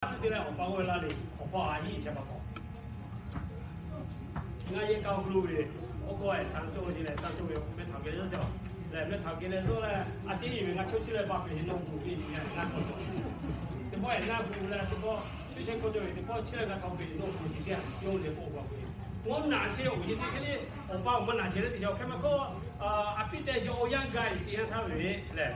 Aˉ tuˬ te leh awˬ pa g'awˇ ve laˇ le, awˬ pa a yiˇ shaˍ pa taw. Ngaˬ yehˬ kaꞈ awˬ hk'aw lo ve, awˬ kawˇ ehˍ saˍ cawˇ ve leh saˍ cawˇ ve meh htaꞈ geh leh zawˇ leh meh htaꞈ geh leh zawˇ leh a ciˉ ve ngaˬ chaw chi leh ba peˬ nawˬ hui ve ngaˬ na kawˇ cawˬ. Teˇ pawˆ ehˍ na gu leh teˇ pawˆ chi shehˍ kawˇ cawˬ ve teˇ pawˆ chi leh g'a htaꞈ peˬ nawˬ hui chi teˇ yawˇ leh k'oˆ g'a ve, ngaˬ naˬ shehˍ awˬ yeˇ teˇ hk'e le, awˬ pa awˬ ma naˬ shehˍ leh teˇ yanˇ hk'e maˇ kawˇ, a piˇ tehˬ shehˍ awˬ yanˇ gaˬ teˇ yanˇ htaˇ ve lehˬ,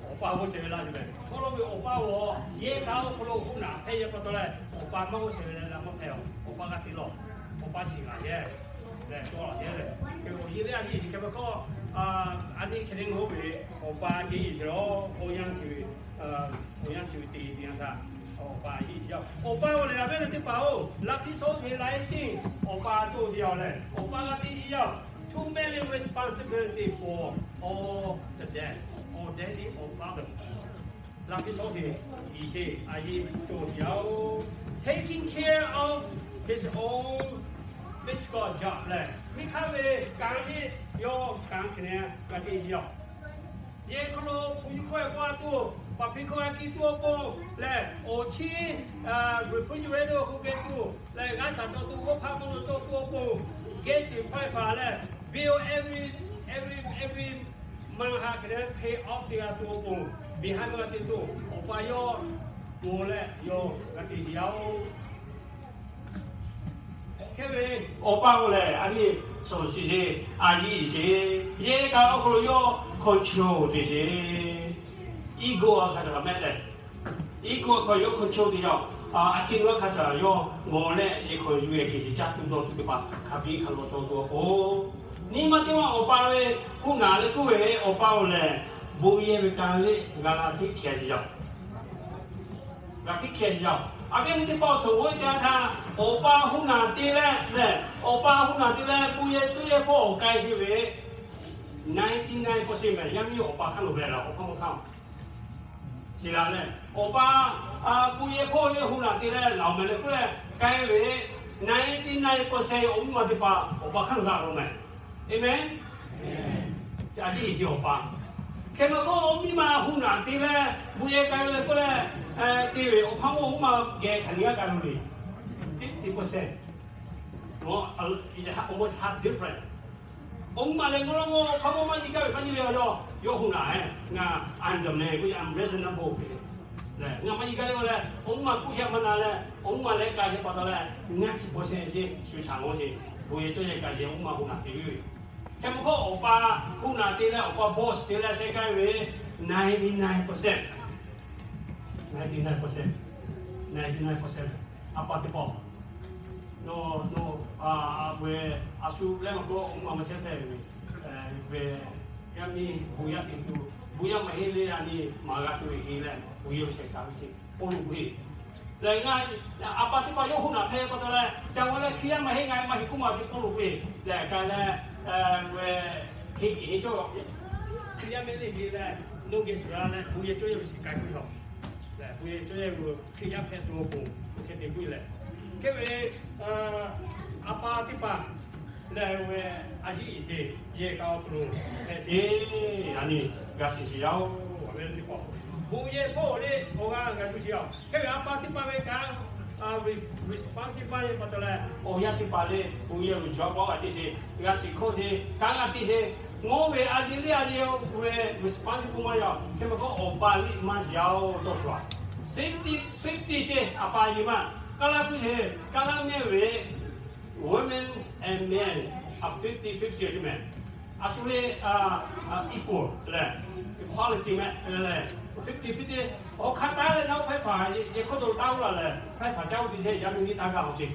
awˬ pa g'awˇ shehˍ ve laˇ ve, hk'aw lo ve awˬ pa awˬ yehˬ kaꞈ awˬ hk'aw lo k'oˆ naˬ hpehˇ yehˇ pa taw leh, awˬ pa maˇ g'awˇ shehˍ ve leh la maˇ hpehˇ-oˬ. Awˬ pa g'a te lawˬ, awˬ pa shiˍ laˬ yehˇ leh cawˇ laˬ yehˇ leh, awˬ yeˇ leh a yeˇ teˇ hk'e maˇ kawˇ, a nyi hk'e le ngaˬ ve awˬ pa ce yeˬ shehˍ lawˬ, awˬ yanˇ chi ve, awˬ yanˇ chi ve te teˇ yanˇ htaˇ, awˬ pa a yeˇ yaˇ, awˬ pa awˬ lehˬ a ve leh teˇ hpaˍ-oˬ, laꞈ hpiˇ shawˉ te la e ceˇ, awˬ pa cawˇ te yaˇ leh awˬ pa g'a te yaˇ. Too many responsibility for all the dad, or daddy or father. Laꞈ hpiˇ shawˉ te, iˉ sheˍ a yeˇ cawˇ te yaˇ-oˬ. Taking care of his own physical job leh, teˇ hk'aˇ ve kanˉ heˆ yawˇ kanˉ hk'e ne g'a te yaˇ. Yehˇ hk'aw lo hpu yuˬ hkawˇ e k'oˆ a tuˬ, paˍ hpiˇ hkawˇ a kiˇ tuˬ awˬ pon lehˬ, awˬ chiˉ refrigerator k'oˆ ve tuˬ lehˬ, g'aˇ shaˍ cawˬ tuˬ, g'awˇ hpaˇ k'oˆ lo cawˬ tuˬ awˬ pon, gas hpaˇ e hpaˍ lehˬ, bill every, every, every month ha hk'e leh pay off te g'a tuˬ awˬ pon, behind g'a te tuˬ, awˬ pa yawˇ to leh yawˇ g'a te yaˇ-oˬ. Hk'e ve, awˬ pa k'o lehˬ a nyi, suhˍ shiˍ sheˍ, a yiˇ sheˍ, yehˇ kaꞈ awˬ hk'aw lo yawˇ control te sheˍ. Ego a hk'a ca mehˆ leh, ego a hk'aw yawˇ control te yaˇ-oˬ. A ciˉ nu a hk'a ca yawˇ ngaw leh yehˇ hk'aw yuˬ e ke shiˍ caˇ tuˬ dawˇ tuˬ teˇ hpaˍ hk'a biˇ hk'a lawꞈ cawˬ tuˬ awˬ pon, nyi ma teˇ maˇ awˬ pa ve huˆ naꞈ leh k'oˆ ve, awˬ pa awˬ lehˬ bon yehˇ ve ka le g'a la teˇ hkeh sheˍ yaˇ-oˬ. G'a teˇ hkeh yaˇ-oˬ. A viˉ nyi teˇ hpaˍ awˬ suhˍ g'awˇ e te a htaˇ, awˬ pa huˆ naꞈ te leh lehˬ, awˬ pa huˆ naꞈ te leh bon yehˇ cawˇ yehˇ hpawˇ awˬ k'ai sheˍ ve, ninety nine percent mehˍ, yaˇ miˇ awˬ pa hk'aˇ lo ve laˬ, awˬ hpawˇ maˇ hk'aˇ-oˬ. Shiˍ laˬ leh, awˬ pa bon yehˇ hpawˇ le huˆ naꞈ te leh laˬ mehˍ leh k'oˆ leh k'ai ve, ninety nine percent awˬ miˇ ma teˇ hpaˍ awˬ pa hk'aˇ lo g'a lo mehˍ. Aˍmenˍ. A liˇ e ce awˬ pa. Hk'e maˇ k'oˆ, awˬ miˇ ma huˆ naꞈ te leh bon yehˇ k'ai ve leh k'oˆ leh, te ve awˬ hk'aˇ mawˇ awˬ miˇ ma geh hk'aˬ nyi g'a k'ai lo le. Fifty percent. Awˬ miˇ ma leh ngaˬ hui awˬ hk'aˇ mawˇ maˇ nyi gaˇ ve maˇ nyi ve a yaˇ, yawˇ huˆ naꞈ e, ngaˬ I'm the man k'oˆ, I'm reasonable ve. Ngaˬ maˇ nyi gaˇ le k'oˆ leh, awˬ miˇ ma k'oˆ shehˍ maˇ na leh, awˬ miˇ ma leh k'ai shehˍ pa taw leh, ngaˇ chi percent ce shu shaˍ ngaw ce, bon yehˇ cawˇ yehˇ k'ai ce awˬ miˇ ma huˆ naꞈ te ve. Hk'e maˇ k'oˆ, awˬ pa huˆ naꞈ te leh awˬ pa boss te leh sheh k'ai ve, ninety nine percent, ninety nine percent, ninety nine percent. A pa teˇ pawˆ, nawˬ, nawˬ, a, a, ve, a shu leh maˇ k'oˆ, awˬ miˇ ma maˇ shehˍ hpehꞈ ve, ve, yaˇ miˇ bon yaˇ te tuˬ, bon yaˇ maˇ heˆ le, a nyi maˇ g'a tuˬ ve heˆ leh, bon yehˇ ve sheh k'ai ve ce, Pawˇluꞈ k'oˆ ve. Lehˬ ngaˬ, a pa teˇ pawˆ yawˇ huˆ naꞈ hpehꞈ pa taw leh, ca g'a leh Hkriꞈ yaˇ maˇ heˆ, ngaˬ maˇ heˆ k'oˆ maˇ te Pawˇluꞈ k'oˆ ve. Lehˬ k'ai leh, ve, heˆ heˆ cawˇ, Hkriꞈ yaˇ mehˆ le heˆ leh, nawˬ geh shiˍ la leh bon yehˇ cawˇ yehˇ ve shiˍ k'ai k'oˆ ve lawˬ. Lehˬ bon yehˇ cawˇ yehˇ ve Hkriꞈ yaˇ hpehꞈ tuˬ awˬ pon, hk'e te k'oˆ leh, hk'e ve, a pa teˇ pawˆ lehˬ ve, a ciˉ iˉ sheˍ yehˇ k'a awˬ hk'aw lo hpehꞈ sheˍ, a nyi g'a shiˍ sheˍ yaˇ-oˬ. Bon yehˇ hpawˇ le awˬ g'aˇ g'a cuˇ sheˍ yaˇ-oˬ. Hk'e ve a pa teˇ pawˆ ve kaꞈ responsible yehˇ pa taw leh, awˬ yanˇ teˇ pawˆ le bon yehˇ ve jawˇ k'awꞈ g'a te sheˍ, g'a shiˍ hkawˇ sheˍ, kanˉ g'a te sheˍ. Ngaˬ hui ve a ciˉ le a ciˉ ve responsible maˇ yaˇ-oˬ. Hk'e maˇ k'oˆ, awˬ pa liˇ maˇ yaˇ-oˬ dawˇ shuˍ a. Fifty fifty ce, a pa nyi ma. Kaˇ laˇ kuiˬ ce, kaˇ laˇ mehˆ ve, women and men a fifty fifty ce mehˍ. A shu le, equal leh, equality mehˍ leh, fifty fifty. Awˬ hk'aˇ taˉ leh naˉ hpehˇ hpaˍ yehˇ hkawˇ to taˉ oˇ laˬ lehˬ, hpehˇ hpaˍ caˇ oˇ te ce yaˇ miˇ liˇ taˇ g'a-oˬ ce.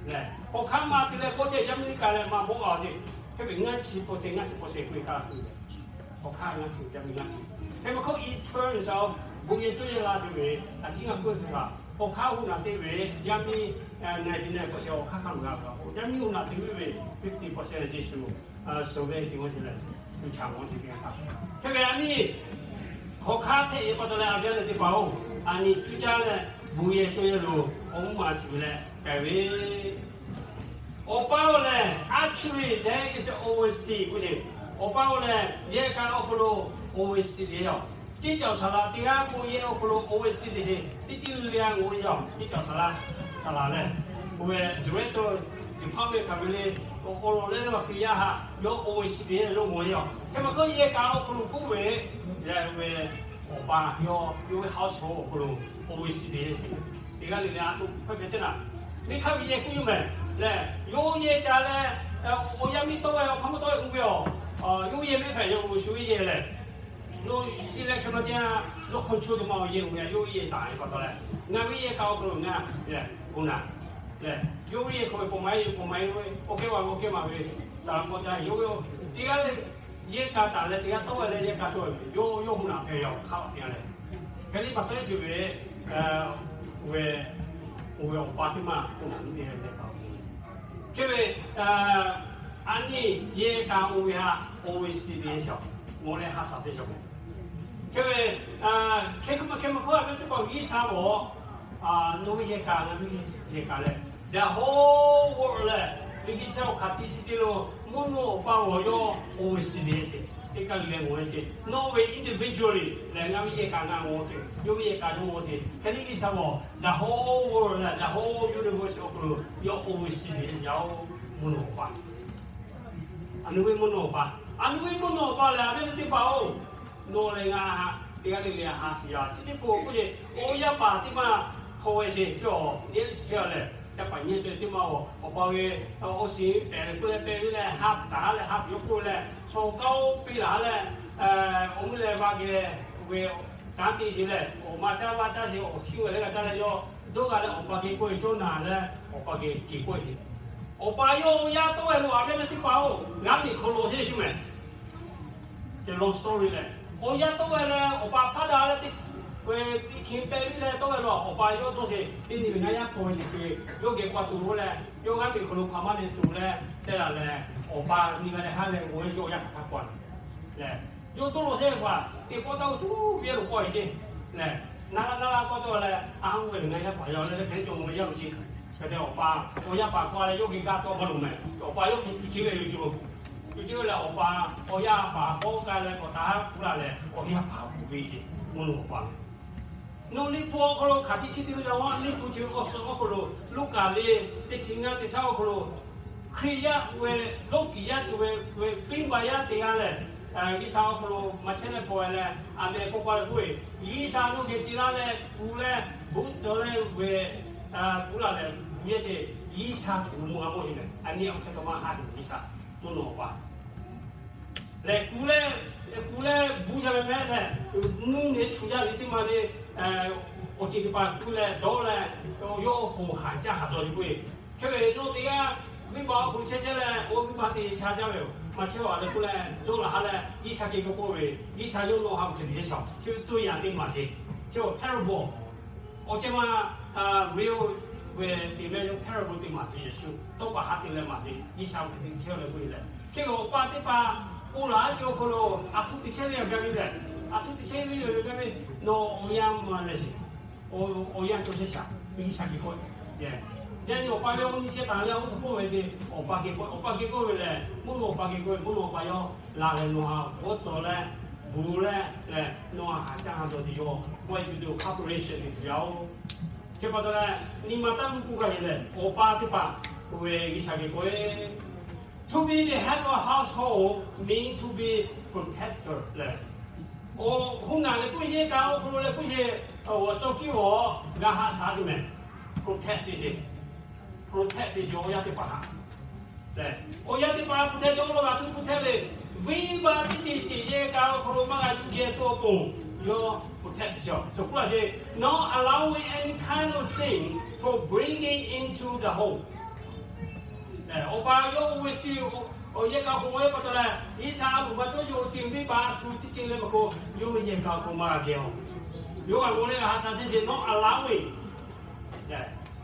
Lehˬ awˬ hk'aˇ ma te leh k'oˆ ce yaˇ miˇ liˇ kaꞈ leh maˇ bawˆ g'a-oˬ ce. Hk'e ve ngaˇ chi percent, ngaˇ chi percent k'oˆ ve kaꞈ tuˬ ve. Awˬ hk'aˇ ngaˇ chi yaˇ miˇ ngaˇ chi. Hk'e ve hkawˇ in terms of bon yehˇ cawˇ yehˇ la tuˬ ve, a ciˉ ngaˇ k'oˆ ve kaꞈ, awˬ hk'aˇ huˆ naꞈ te ve yaˇ miˇ ninety nine percent awˬ hk'aˇ hk'a luˬ g'a ve k'o, yaˇ miˇ huˆ naꞈ te ve fifty percent ce shu, suhˍ ve te g'awˇ ce leh, tuˬ chaꞈ g'awˇ ce te g'a htaˇ. Hk'e ve a nyi, hk'aw hk'aˇ hpehꞈ yehˇ pa taw leh a viˉ leh teˇ hpaˍ-oˬ, a nyi cuˇ caˇ leh bon yehˇ cawˇ yehˇ lo awˬ miˇ ma shiˍ ve leh k'ai ve Awˬ pa awˬ lehˬ, actually there is oversee k'oˆ ce. Awˬ pa awˬ lehˬ yehˇ k'a awˬ hk'aw lo oversee te yaˇ-oˬ. Ceˇ cawˬ saˍ laˍ teˇ g'aˇ k'o yehˇ awˬ hk'aw lo oˇ ve suh teꞈ heˆ. Teˇ ceuˬ le a ngoˬ ve yaˇ ceˇ cawˬ saˍ laˍ, saˍ laˍ lehˬ, oˇ ve director department hk'aˬ ve le, awˬ lawn leh ve a hk'e yaˇ haꞈ yawˇ oˇ ve suh teꞈ heˆ lo mawˬ ve yoˬ. Hk'e maˇ k'oˆ yehˇ kaꞈ awˬ hk'aw lo k'oˆ ve, lehˬ oˇ ve awˬ pa yawˇ yawˇ ve household awˬ hk'aw lo oˇ ve suh teꞈ heˆ. Teˇ g'aˇ le le a to hpehꞈ ve teˇ naꞈ, miˇ hk'aˇ ve yehˇ k'oˆ yoˬ mehˍ lehˬ, yawˇ yehˇ ca leh, awˬ yaˇ miˇ tawˇ ve awˬ hk'aˇ maˇ tawˇ ve k'oˆ ve yoˬ. Yawˇ yehˇ mehˆ hpehꞈ yawˇ g'uˇ shuˍ ve yehˇ lehˬ, nawˬ chi leh hk'e maˇ te a, nawˬ control tuˬ maˇ awˬ yehˇ g'uˇ a, yawˇ ve yehˇ taˍ ve pa taw leh, ngaˬ ve yehˇ kaꞈ awˬ hk'aw lo ngaˬ lehˬ g'uˇ naˍ lehˬ, yawˇ ve yehˇ hk'aw ve pawꞈ maˍ e ve, pawꞈ maˍ e ve, awˬ kehˉ wa ve awˬ kehˉ maˍ ve, saˍ laˍ k'awꞈ ca yawˇ ve teˇ g'aˇ le yehˇ ka taˍ leh teˇ g'aˇ tawˆ g'a leh yehˇ ka tawˆ ve yoˬ. Yawˇ g'uˇ naˍ hpehꞈ yaꞈ hk'aˇ teˇ g'aˇ lehˬ, hk'e liˇ pa taw e chi ve, oˇ ve, oˇ ve awˬ pa teˇ maˇ k'oˆ naˍ niˇ te leh pa, hk'e ve, a nyi yehˇ ka oˇ ve haꞈ oˇ ve suh teꞈ heˆ, ngaˬ leh ha shaˍ teˇ shaˍ mehˍ. Hk'e ve, hk'e maˇ hk'e maˇ hkawˇ a ve teˇ pawˆ G'uiˬsha g'awˬ, nawˬ ve yehˇ ka, ngaˬ ve yehˇ ka lehˬ, the whole world lehˬ, G'uiˬsha awˬ hk'aˬ tiꞈ chi te lo mvuhˇ naw awˬ pa g'awˬ yawˇ oˇ ve suh teꞈ heˆ ce. Teˇ kaˇ le leh g'awˬ ve ce. Nawˬ ve individually lehˬ, ngaˬ ve yehˇ ka ngaˬ g'awˬ ce, yawˇ ve yehˇ ka yawˇ g'awˬ ce. Hk'e liˇ G'uiˬsha g'awˬ the whole world lehˬ, the whole universe awˬ hk'aw lo yawˇ oˇ ve suh teꞈ heˆ yaˇ oˬ, mvuhˇ naw awˬ pa. A nu ve mvuhˇ naw awˬ pa, a nu ve mvuhˇ naw awˬ pa lehˬ, a ve teˇ hpaˍ oˬ, nawˬ leh ngaˬ teˇ g'aˇ le le a ha shiˍ yaˇ chi teˇ hpaˍ k'oˆ ce. Awˬ yaˇ paˍ teˇ maˇ hk'aw ve ce, chi awˬ yehˇ shiˍ lehˬ, yaˇ paˍ nyi cawˬ teˇ maˇ oˬ, awˬ pa ve awˬ shiˍ pehˬ leh k'oˆ leh pehˬ ve leh ha taˍ ha leh ha piˍ yawˇ k'oˆ leh, shaw kaoˇ piˇ laˬ ha leh, awˬ mvuhˇ leh va geh ve kanˉ te sheˍ leh, awˬ ma caˇ vaˇ caˇ sheˍ, awˬ chiˇ ve leh g'a caˇ leh yawˇ dawˇ g'a leh awˬ pa geh k'oˆ ve cawˇ naˍ leh, awˬ pa geh k'oˆ ve ce. Awˬ pa yawˇ awˬ yaˇ tawˆ ve lo a ve teˇ hpaˍ oˬ, g'aˇ miˬ hk'aw lo ce cuˇ mehˍ. Te long story lehˬ, awˬ yaˇ tawˆ ve leh awˬ pa hpaˇ daꞈ leh teˇ, teˇ hk'e pehˬ ve leh tawˆ ve lo, awˬ pa yawˇ dawˇ sheˍ, teˇ nyi ve ngaˇ yaˇ hpaw ve ce ce, yawˇ geh k'awꞈ tuˬ lo leh, yawˇ g'aˇ miˬ hk'aw lo hk'aˬ maˇ le tuˬ leh, te laˬ lehˬ, awˬ pa nyi g'a leh ha leh g'awˬ ve ce awˬ yaˇ hk'aˬ htaˇ k'awꞈ lehˬ, yawˇ dawˇ law sheˍ ve pa, teˇ pawˆ taˇ oˇ tuˬ ve lo k'awꞈ e ce lehˬ, naˆ laˇ naˆ laˇ k'awꞈ dawˇ leh, a ve ngaˬ yaˇ paˍ yaˇ leh hk'e cawˬ ve yaˇ lo ce. Hk'e te awˬ pa, awˬ yaˇ paˍ k'awꞈ leh yawˇ geh gaˇ tawˆ maˇ loˍ mehˍ. Awˬ pa yawˇ hk'e cuˇ ce ve yoˬ ce. Cuˇ ce ve leh awˬ pa, awˬ yaˇ paˍ k'awꞈ k'ai leh k'awꞈ taˍ ha kuˬ laˬ leh, awˬ yaˇ paˍ kuˬ ve ce, mvuhˇ naw awˬ pa. Nawˬ liꞈ hpu awˬ hk'aw lo hk'aˬ tiꞈ chi te ve yaˇ, liꞈ hpu chi ve awˬ suhˍ awˬ hk'aw lo, Luˉkaꞈ le teˇ chi ngaˇ teˇ shaˉ awˬ hk'aw lo, Hkriꞈ yaˇ ve, Luˉkaꞈ yaˇ tuˬ ve, ve piˇ baˬ yaˇ teˇ g'aˇ lehˬ, G'uiˬsha awˬ hk'aw lo maˇ chehˇ leh hpaw leh, a meh k'oˆ paˇ ve k'oˆ ve, G'uiˬsha nawˬ geh te laˇ leh kuˬ leh, bon cawˬ leh ve, kuˬ laˬ leh kuˬ yehˇ ce, G'uiˬsha kuˬ mvuh g'a mawˇ ce mehˍ. A nyi awˬ hk'e taw maˇ ha tuˬ G'uiˬsha mvuhˇ naw awˬ pa lehˬ, kuˬ leh, kuˬ leh bon cawˬ ve mehˍ lehˬ, mvuhˇ naw e chu yaˇ ve teˇ maˇ le, awˬ ceuˬ teˇ hpaˍ kuˬ leh dawˇ leh, yawˇ awˬ hk'aw haˍ caˇ haˍ dawˬ ve k'oˆ ve, hk'e ve nawˬ teˇ g'aˇ venˇbaˆ awˬ hk'aw lo chehˇ chehˇ leh, oˇ venˇbaˆ te cha jaˇ ve yoˬ. Maˇ chehˇ a leh k'oˆ leh dawˇ laˬ ha leh, G'uiˬsha geh k'oˆ k'oˆ ve, G'uiˬsha yawˇ nawˬ ha hk'e te chehˇ shaˍ. Chi ve tuˇ yanˍ teˇ maˬ ce. Chi awˬ parable, awˬ ceuˬ maˇ real ve te mehˍ, yawˇ parable teˇ maˬ ce. Yeˍsuˆ tawˇ pa haˉ te leh maˬ te, G'uiˬsha hk'e te chehˇ leh k'oˆ ve lehˬ, hk'e ve awˬ pa teˇ hpaˍ oˇ laˬ ha chi awˬ hk'aw lo a htoꞈ te chehˇ ve yoˬ gaˇ ve lehˬ, a htoꞈ te chehˇ ve yoˬ gaˇ ve, nawˬ awˬ yanˇ maˇ leh sheˍ. Awˬ yanˇ cawˬ chehˇ shaˍ, G'uiˬsha geh k'oˆ ve. Yaꞈ nyi awˬ pa ve awˬ nyi chehˇ taˍ leh, oˇ hk'e k'oˆ ve ce, awˬ pa geh k'oˆ, awˬ pa geh k'oˆ ve lehˬ, mvuhˇ naw awˬ pa geh k'oˆ ve, mvuhˇ naw awˬ pa yawˇ laˬ leh nawˬ ha g'awˇ cawˬ leh, bon leh leh nawˬ ha haˍ caˇ haˍ dawˬ te yaw, k'oˆ ve tuˬ hk'a hpu leh shehˍ ve tuˬ yaˇ oˬ. Chi pa taw leh, nyi ma taˇ mvuhˇ k'oˆ gaˇ ve lehˬ, awˬ pa teˇ hpaˍ k'oˆ ve G'uiˬsha geh k'oˆ ve, to be the head of household mean to be protector lehˬ, awˬ hoˉ naˬ leh k'oˆ ve yehˇ kaꞈ awˬ hk'aw lo leh k'oˆ ve, awˬ cawˇ kiˉ awˬ g'a haꞈ shaˍ tuˬ mehˍ. Protect te sheˍ, protect te sheˍ awˬ yaˇ teˇ hpaˍ haꞈ. Awˬ yaˇ teˇ hpaˍ protect te awˬ lawn g'a tuˬ protect ve, venˇbaˆ teˇ ceuˬ ceuˬ yehˇ kaꞈ awˬ hk'aw lo maˇ g'a yuˬ geh tuˬ awˬ pon, yawˇ protect te sheˍ. Chi k'oˆ laˇ ce, not allowing any kind of sin for bringing into the home. Awˬ pa yawˇ oˇ ve shiˍ, awˬ yehˇ kaꞈ awˬ hk'aw lo maˇ heˆ pa taw leh, G'uiˬsha a loˍ ma cawˇ sheˍ awˬ ceuˬ venˇbaˆ tuˬ teˇ ceuˬ leh maˇ k'o, yawˇ ve yehˇ kaꞈ awˬ hk'aw maˇ g'a geh awˬ. Yawˇ g'a g'aw leh g'a haꞈ shaˍ teˇ ceuˬ not allowing.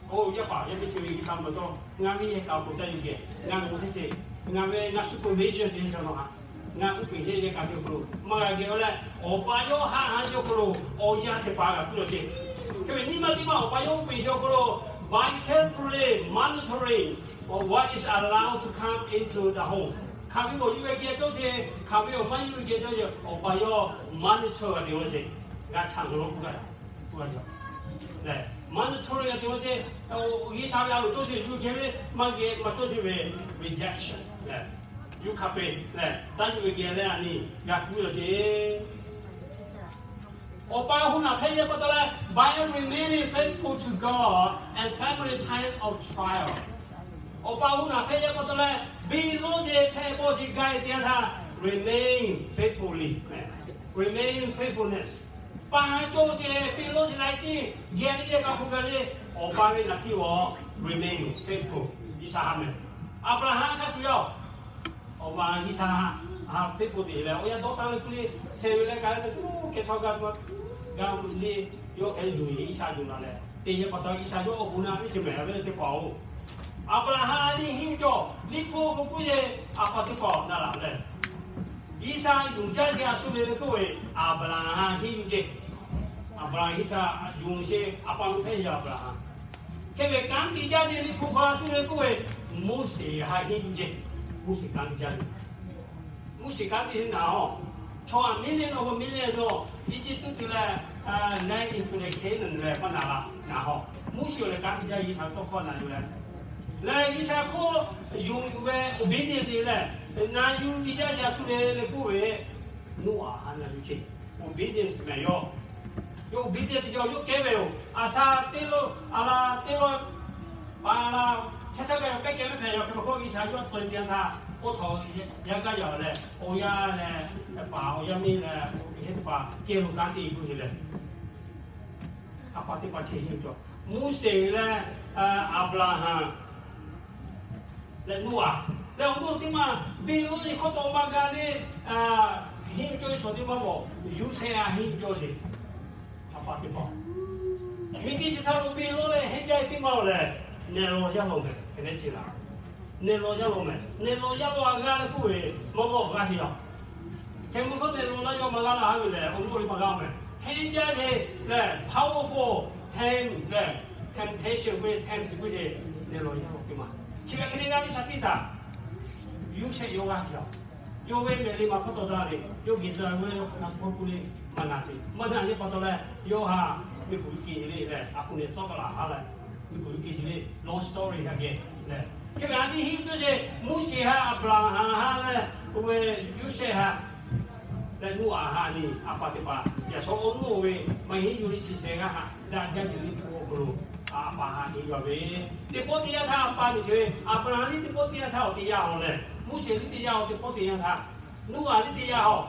Oˇ yaˇ paˍ yaˇ miˇ ceuˬ ve G'uiˬsha maˇ cawˇ, ngaˬ ve yehˇ kaꞈ awˬ hk'aw taˇ yuˬ geh, ngaˬ ve awˬ teˇ ceuˬ, ngaˬ ve ngaˬ supervision te cawˇ nawˬ haꞈ. Ngaˬ uˉ peunˍ sheˍ yehˇ kaꞈ cawˇ hk'aw lo maˇ g'a geh leh, awˬ pa yawˇ haꞈ haꞈ cawˇ hk'aw lo awˬ yaˇ teˇ hpaˍ g'a puiˉ lawˬ ce. Hk'e ve nyi ma teˇ maˇ awˬ pa yawˇ uˉ peunˍ sheˍ awˬ hk'aw lo, by carefully monitoring what is allowed to come into the home. Hk'aˬ ve awˬ yawˇ ve geh cawˇ ce, hk'aˬ ve awˬ maˇ yawˇ ve geh cawˇ ce, awˬ pa yawˇ maˇ nuˇ chawˇ g'a te law ce, g'a chaꞈ ngaˬ law k'oˆ gaˇ. Maˇ nuˇ chawˇ g'a te law ce, G'uiˬsha ve a loˍ cawˇ ce yuˬ geh ve, maˇ geh maˇ cawˇ ce ve rejection lehˬ, yuˬ hk'a peu-eˬ lehˬ, taˇ yuˬ ve geh leh a nyi g'a kuˇ law ce. Awˬ pa hu naˬ hpehꞈ yehˇ pa taw leh, by remaining faithful to God and family time of trial. Awˬ pa hu naˬ hpehꞈ yehˇ pa taw leh, biˇ lawˇ ce hpehꞈ bawˆ ce gaˇ e teˇ yanˇ htaˇ, remain faithfully, remain faithfulness. Paˍ cawˇ ce, biˇ lawˇ ce laiˉ ceuˬ geh liˇ yehˇ k'a hpu gaˇ le. Awˬ pa ve naˬ htiˇ awˬ remain faithful, G'uiˬsha ha mehˍ. Aˍbraˍhanˍ hk'a shuˍ yaˇ-oˬ, awˬ ma G'uiˬsha ha faithful te leh, awˬ yanˇ dawˇ taˍ ve kuˇ le, sheh ve leh ka leh tuˬ keh htawˇ gaˇ tuˬ gaˇ le, yawˇ hk'e yuˬ yeˬ G'uiˬsha yuˬ la leh te yehˇ pa taw, G'uiˬsha yawˇ awˬ bon naꞈ viˉ chi mehˍ ve teˇ hpaˍ-oˬ. Aˍbraˍhanˍ a nyi henˇ cawˬ liꞈ hpu k'oˆ k'oˆ yeˬ, a pa teˇ hpaˍ awˬ na laˬ leh, G'uiˬsha yuˬ jaˇ ce a shu le ve k'oˆ ve, Aˍbraˍhanˍ henˇ yuˬ ce. Aˍbraˍhanˍ G'uiˬsha yuˬ ce, a pa lo hpehꞈ yaˇ Aˍbraˍhanˍ. Hk'e ve kanˉ te jaˇ ce liꞈ hpu hpaˍ a shu le k'oˆ ve, Moˉseˍ ha henˇ yuˬ ce. Moˉseˍ kanˉ te jaˇ ve, Moˉseˍ kanˉ te naˬ-oˬ, chaw a million awˬ million naˬ, Eˇjiˇtuꞈ te leh, leh into the Canaan leh maˇ naˬ la naˬ-oˬ. Moˉseˍ awˬ lehˬ kanˉ te jaˇ G'uiˬsha tawˇ hkawˇ naˬ yuˬ leh, leh G'uiˬsha hk'oˆ yuˬ ve obedience te leh, naˬ yuˬ ve jaˇ ce a shu le le k'oˆ ve, Noˉaꞈ ha naˬ yuˬ ce. Obedience mehˍ yawˇ. Yawˇ obedience te yawˇ kehˉ ve-oˬ, a sha teˇ lo, a la teˇ lo, pa la, chaˇ chaˇ gaˇ ve pehˉ kehˉ mehˉ hpehꞈ yaꞈ hk'e ma hk'oˆ G'uiˬsha yawˇ tcuh te yanˇ htaˇ, oˇ htaꞈ yaˇ gaˇ yaꞈ leh, awˬ yaˇ leh paˍ awˬ yaˇ miˇ leh, teˇ hpaˍ kehˬ lo kanˉ te k'oˆ ce leh, a pa teˇ hpaˍ chehˇ henˇ cawˬ. Moˉseˍ leh Aˍbraˍhanˍ leh Noˉaꞈ leh awˬ to teˇ maˬ biˇ lawˇ ce hkawˇ tawˆ maˇ gaˇ le, henˇ cawˇ ve chaw teˇ maˇ mawˬ, Yoˇsehꞈ a henˇ cawˇ ce. A pa teˇ hpaˍ miˬguiˬ chi htaˇ lo biˇ lawˇ leh henˇ jaˇ ve teˇ maˇ-oˬ lehˬ, nehˬ law yaˇ law mehˍ hk'e leh ce laˬ. Nehˬ law yaˇ law mehˍ, nehˬ law yaˇ law a g'aˇ leh k'oˆ ve, maˇ mawˬ g'aˇ te yaˇ. Hk'e meuˇ hkawˇ nehˬ law laˇ yaˇ maˇ g'aˇ laˇ ve lehˬ, awˬ nuˇ awˬ liˇ maˇ g'aˇ mehˍ. Henˇ jaˇ ce lehˬ, powerful tempt lehˬ, temptation ve tempt k'oˆ ce, nehˬ law yaˇ law teˇ maˇ. Chi ve hk'e leh g'a ve shaˍ tiˇ htaꞈ Yoˇsehꞈ yawˇ g'aˇ te yaˇ. Yawˇ ve mehˍ le maˇ hk'awˇ tawˆ daꞈ ve, yawˇ geh tcuh ve yawˇ hk'a hk'a hk'oˆ k'oˆ le, maˇ na ce. Maˇ na yehˇ pa taw leh, yawˇ ha miˬguiˬ yuˬ keh le lehˬ, a hpu nehˬ tcuhˉ kaꞈ laˬ ha leh, miˬguiˬ yuˬ keh le, long story ha geh lehˬ. Hk'e ve a nyi henˇ cawˇ ce, Moˉseˍ ha, Aˍbraˍhanˍ ha leh, oˇ ve Yoˇsehꞈ ha leh Noˉaꞈ ha nyi a pa teˇ hpaˍ yaꞈ shaw awˬ nuˇ oˇ ve maˇ henˇ yuˬ le chi shehˍ g'aˇ ha daꞈ jaˇ ce le k'oˆ awˬ hk'aw lo, a pa ha henˇ yaˇ ve teˇ pawˆ teˇ yanˇ htaˇ a pa nyi ce ve, Aˍbraˍhanˍ liˇ teˇ pawˆ teˇ yanˇ htaˇ awˬ te yaˇ awˬ lehˬ, Moˉseˍ liˇ teˇ yanˇ awˬ teˇ pawˆ teˇ yanˇ htaˇ, Noˉaꞈ liˇ teˇ yanˇ awˬ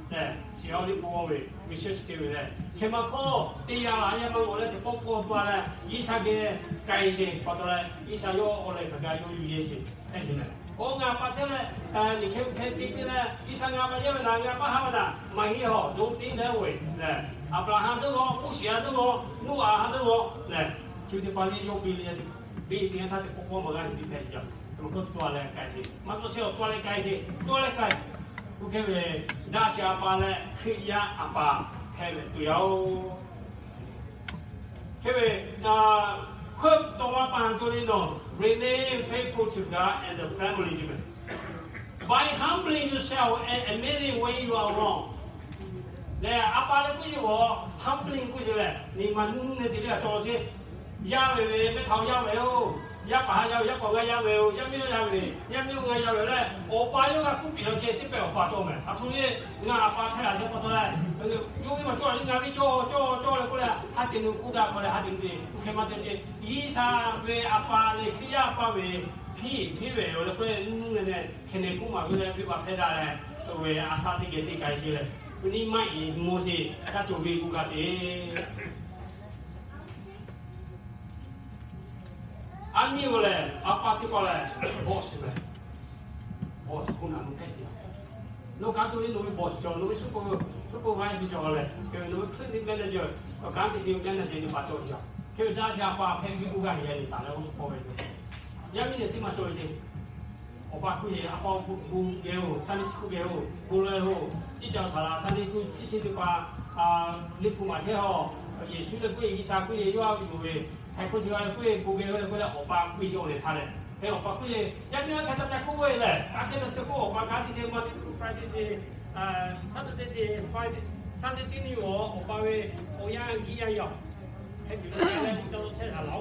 lehˬ, shiˍ awˬ liˇ hpu g'awˇ ve research te ve lehˬ, hk'e maˇ hk'awˇ teˇ yanˇ laꞈ yaˇ maˇ g'awˬ leh teˇ pawˆ pawˆ pa leh, G'uiˬsha geh k'ai ce pa taw leh, G'uiˬsha yawˇ awˬ lehˬ hk'aˬ g'a yawˇ yuˬ yehˇ ce. Eˇ, ngaˬ pa chehˇ leh, liꞈ hk'e hk'e te piˇ leh, G'uiˬsha ngaˬ pa yehˇ ve naˬ, ngaˬ pa haˉ ve naˬ, maˇ heˆ awˬ, don't think that way lehˬ, Aˍbraˍhanˍ dawˇ g'awˇ, Moˉseˍ ha dawˇ g'awˇ, Noˉaꞈ ha dawˇ g'awˇ lehˬ, chi ve teˇ hpaˍ le yawˇ ve le, beˇ teˇ yanˇ htaˇ teˇ pawˆ pawˆ maˇ g'a yuˬ teˇ hpehꞈ jaˇ. Hk'e maˇ hk'awˇ tawˆ leh k'ai ce, maˇ tawˆ shehˇ awˬ tawˆ leh k'ai ce, tawˆ leh k'ai. Oˇ hk'e ve daꞈ shehˍ a pa leh Hkriꞈ yaˇ a pa hpehꞈ ve tuˬ yaˇ oˬ. Hk'e ve, hkawˇ tawˆ la pa ha cawˇ le nawˬ, remain faithful to God and the family ce mehˍ. By humbling yourself and admitting when you are wrong. Lehˬ, a pa leh k'oˆ ce, humbling k'oˆ ce lehˬ, nyi ma nuˇ nuˇ ne te le a cawˬ ce. Yaˇ ve ve mehˆ htaꞈ yaˇ ve-oˬ, yaˇ paˍ ha yaˇ ve, yaˇ paˍ g'aˇ yaˇ ve-oˬ, yaˇ miˇ yaˇ ve, yaˇ miˇ g'aˇ yaˇ ve lehˬ, awˬ pa yawˇ g'a k'oˆ piˇ law ce, teˇ pehˍ awˬ pa cawˬ mehˍ. A htoꞈ le, ngaˬ a pa htaˇ a yaˇ pa taw leh, yawˇ ve maˇ cawˇ a le, ngaˬ ve cawˇ cawˇ cawˇ leh k'oˆ leh, ha teꞈ nu k'oˆ daꞈ hk'aw leh ha teꞈ nu te, oˇ hk'e maˇ te ce. G'uiˬsha ve a pa leh Hkriꞈ yaˇ a pa ve hpiˇ hpiˇ ve yoˬ leh k'oˆ leh, nuˇ nuˇ ne ne hk'e ne k'oˆ maˍ ve leh, venˇbaˆ hpehˇ daꞈ leh, oˇ ve a shaꞈ teˇ geh teˇ k'ai ce leh, nyi ma iˍ mawˬ sheˍ kaˇ cawˬ ve k'oˆ gaˇ sheˍ. A nyi-oˬ lehˬ, a pa teˇ hpaˍ lehˬ, boss mehˍ. Boss k'oˆ naˬ, nawˬ hpehꞈ te. Nawˬ kanˉ te le, nawˬ ve boss cawˬ, nawˬ ve super, supervisor cawˬ lehˬ, nawˬ ve clinic manager, awˬ kanˉ te sheˍ manager nyi pa cawˬ jaˇ. Hk'e ve daꞈ shehˍ a pa hpehꞈ ve k'oˆ gaˇ heˍ yaˇ nyi taˍ leh oˇ suhˍ hpawˇ ve yoˬ. Yaˇ miˇ nehˬ teˇ maˬ cawˬ ve ce. Awˬ pa hkuˇ yeˬ, a pa awˬ hkuˇ gu geh-oˬ, Sunday school geh-oˬ, gu leh-oˬ, tiˇ caˬ saˍ laꞈ Sunday school teaching teˇ hpaˍ, liꞈ hpu maˍ chehˇ-oˬ, Yeˍsuˆ leh k'oˆ ve, G'uiˬsha k'oˆ ve, yawˇ a ve yoˬ ve, htaiˍ hk'oˆ chi g'a leh k'oˆ ve, gu geh-oˬ leh k'oˆ leh, awˬ pa k'oˆ ve yawˇ leh htaˇ leh, Hk'e awˬ pa k'oˆ ve, yaˇ miˇ aˉ hk'e taˇ ca k'oˆ ve lehˬ, aˇ hk'e taˇ ca k'oˆ, awˬ pa kanˉ teˇ shehˇ maˇ te tuˬ Friday te, Saturday te, Friday, Sunday teˇ nyi awˬ, awˬ pa ve awˬ yanˇ giˇ yaˇ yaˇ-oˬ, hk'e tuˬ leh leh ca lo chehˇ shaˍ laˬ-oˬ.